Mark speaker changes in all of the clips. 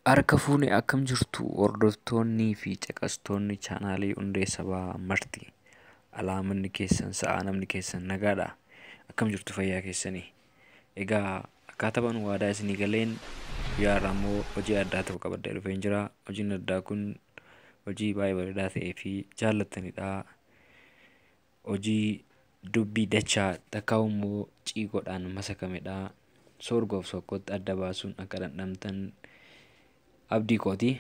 Speaker 1: Harka fuune akkam jirtu hordoftoonnii fi caqastoonni chaanaalii Hundee Sabaa Marti. Alaamanni keessan sa'aa namni keessan nagaadha. Akkam jirtu fayyaa keessanii. Egaa akkaataa banu waadaa isinii galeen guyyaa har'aa immoo hojii addaa tokko qabadhee dhufeen jira. Hojiin addaa kun hojii baay'ee bareedaa ta'ee fi jaallattanidha. Hojii dubbii dachaa takkaa immoo ciigoodhaan masakamedha. Soorgoof sokkootti adda baasuun akka dhandhamtan abdii kooti.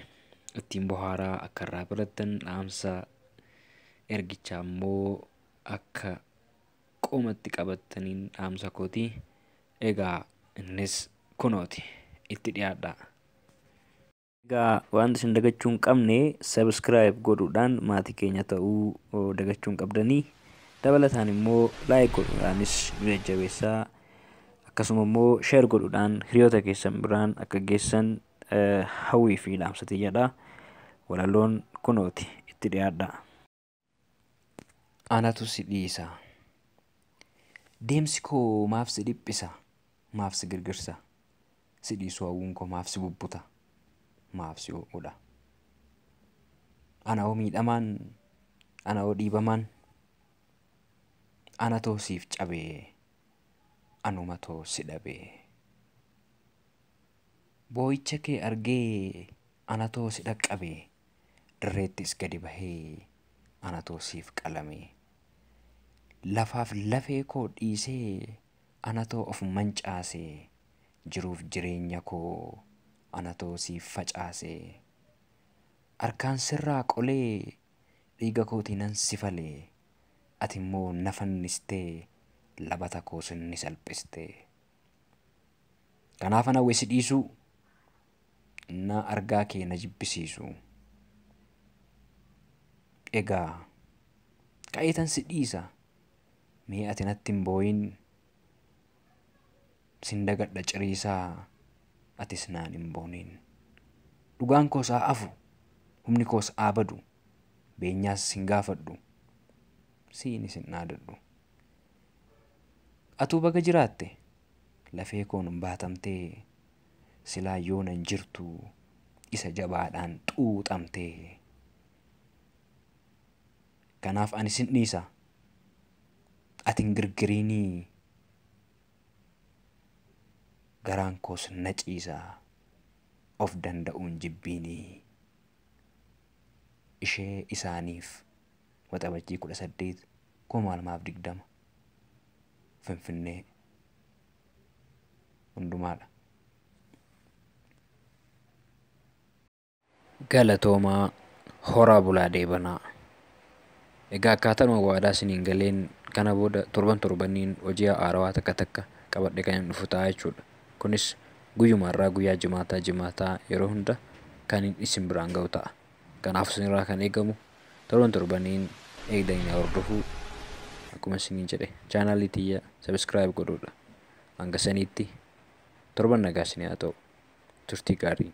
Speaker 1: Ittiin bohaaraa akka irraa barattan dhaamsa ergichaa immoo akka qomatti qabattaniin dhaamsa kooti. Egaa innis kunooti itti dhiyaadha. Egaa wanti isin dagachuu hin qabne subscribe godhuudhaan maatii keenya ta'uu dagachuu hin qabdanii. Dabalataan immoo like godhuudhaanis nu jajjabeessaa. Akkasuma immoo share godhuudhaan hiriyoota keessan biraan akka geessan hawwii fi dhaamsa xiyyaadha. Walaloon kunooti itti dhiyaadha. Anatu si dhiisa. Deemsi koo maaf si dhiphisa? Maaf si girgirsa? Si dhiisuu hawwuun koo maaf si bubbuta? Maaf si ho'udha? Ana hoo miidhamaan? Ana hoo dhiibamaan? Anatoo siif cabee? Anumatoo si dhabee? Boo'icha kee argee anatoo si dhaqqabee? Dirreettis gadi bahee anatoo siif qalamee? Lafaaf lafee koo dhiisee anatoo of mancaasee? Jiruuf jireenya koo anatoo siif facaasee? Harkaan sirraa qolee dhiiga kootiin nan sifalee? Ati immoo na fannistee labata koos ni salphistee? Kanaaf ana hawwe si dhiisuu na argaa kee na jibbisiisu. Egaa ka'eetan si dhiisa mee ati natti hin boo'in sin dagadha ciriisaa atis naan hin booniin. Dhugaan koos haa afu humni koos haa badu beenyaas sin gaafadhu siinis hin dhaadadhu. Atuu baga jiraatte lafee koon baatamtee silaa yoonan jirtu isa jabaadhaan xuuxamtee. Kanaaf ani sin dhiisa ati hin girgiriinii garaan koos na ciisa of danda'uun jibbiinii. Ishee isaaniif Waxabajjii 18 2020 Finfinnee hundumaadha. Galatoomaa horaa bulaa deebanaa. Egaa akkaataadhuma waadaa isiniin galeen kana booda torban torbaniin hojii haarawaa takka takka qabadhe kan hin dhufu ta'a jechuudha. Kunis guyyuma irraa guyyaa jimaataa jimaataa yeroo hunda kan isin biraan ga'u ta'a. Kanaaf isinirraa kan eegamu torban torbaniin eegdanii hordofuu akkuma isiniin jedhe chaanaalii tiyya subscribe godhuudha. Hanga saniitti torban nagaa isinii haa ta'u. Turtii gaarii.